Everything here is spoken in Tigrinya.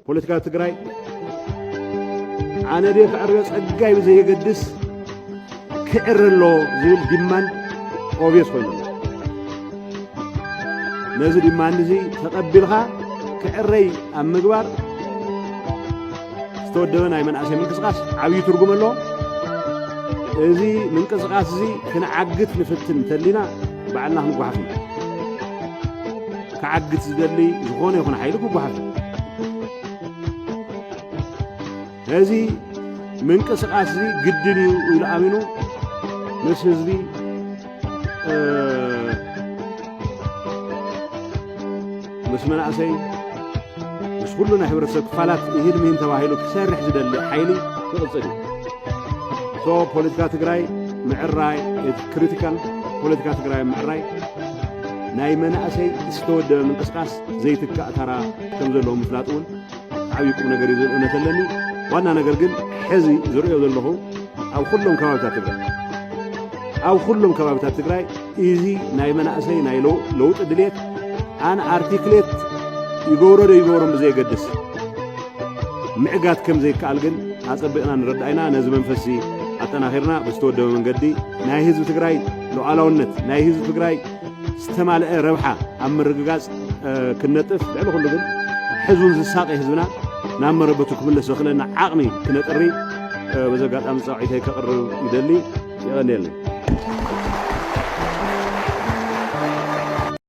ፖለቲካ ትግራይ ኣነ ድየ ክዕርዮ ጸጋይ ብዘየገድስ ክዕረ ኣሎ ዝብል ዲማንድ ኦብየስ ኮይኑ ኣሎ። ነዚ ዲማንድ እዚ ተቐቢልካ ክዕረይ ኣብ ምግባር ዝተወደበ ናይ መናእሰይ ምንቅስቃስ ዓብዪ ትርጉም ኣለዎ። እዚ ምንቅስቃስ እዚ ክንዓግት ንፍትን እንተሊና ባዕልና ክንጓሓፍ ኢና። ክዓግት ዝደሊ ዝኾነ ይኹን ሓይሊ ክጓሓፍ እዩ። እዚ ምንቅስቃስ እዚ ግድን እዩ ኢሉ ኣሚኑ ምስ ህዝቢ ምስ መናእሰይ ምስ ኩሉ ናይ ሕብረተሰብ ክፋላት ይህን ምሂን ተባሂሉ ክሰርሕ ዝደሊ ሓይሊ ክቕፅል እዩ። ሶ ፖለቲካ ትግራይ ምዕራይ ክሪቲካል ፖለቲካ ትግራይ ምዕራይ ናይ መናእሰይ ዝተወደበ ምንቅስቃስ ዘይትካእ ተራ ከም ዘለዎ ምፍላጥ እውን ዓብዪ ቁም ነገር እዩ ዝብል እምነት ኣለኒ። ዋና ነገር ግን ሕዚ ዝርእዮ ዘለኹ ኣብ ኩሎም ከባብታት ትግራይ ኣብ ኩሎም ከባብታት ትግራይ እዚ ናይ መናእሰይ ናይ ለውጢ ድሌት ኣን ኣርቲክሌት ይገብሮ ዶ ይገብሮም ብዘየገድስ ምዕጋት ከም ዘይከኣል ግን ኣጸቢቕና ንረዳእ ኢና። ነዚ መንፈስዚ ኣጠናኺርና ብዝተወደበ መንገዲ ናይ ህዝቢ ትግራይ ሉዓላውነት ናይ ህዝቢ ትግራይ ዝተማልአ ረብሓ ኣብ ምርግጋጽ ክንነጥፍ ልዕሊ ኩሉ ግን ሕዙን ዝሳቐ ህዝብና ናብ መረበቱ ክምለስ ዘኽእለና ዓቕሚ ክነጥሪ በዚ ኣጋጣሚ ጻውዒተይ ከቕርብ ይደሊ። የቐንየለይ።